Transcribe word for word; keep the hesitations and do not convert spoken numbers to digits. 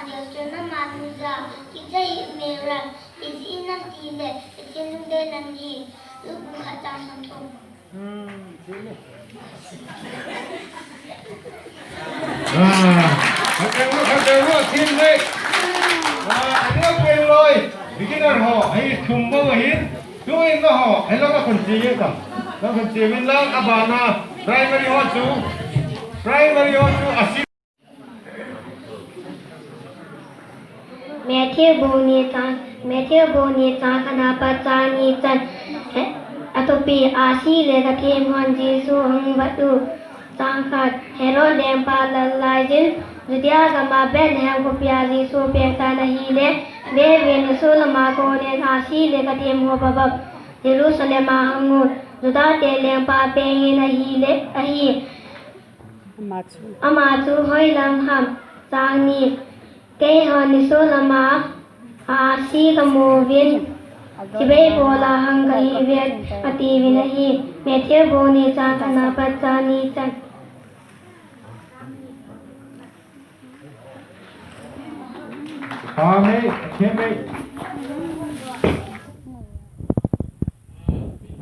Jesu na manu ja, kijai me ra, iji na ti le, iji nu de nan hi, lu bu kha chang san thum. Hmm, ti le. Ah, kha chang lu, kha chang lu, ti le. Ah, ani a pen loi, beginner ho, hi thum bo hi. Tu in na ho, hi la ka kon ti ye ka. Ka kon ti min la, a ba na, primary ho chu, primary ho chu, a si. Matthew bu ni chang, Matthew bu ni chang khat na pat chang ni chan. He, a thupi, ahsi le ka themhon Jesu ahung vat u. Chang khat, Herod lengpa lal lai jin, Judea gam a Bethlehem khopi a Jesu peng tan ahile, ve ve nisolam a konin ahsi le ka themho bap bap Jerusalem a ahung u. Juda te lengpa peng in ahile, ahi. Ama chu. Ama chu hoilam ham, chang ni, keihon nisolam a ahsi ka mu uvin, chibai bol a hang ka hi uve, ati uvin ahi. Matthew bu ni chang khat na pat chang ni chan. Amen. Amen.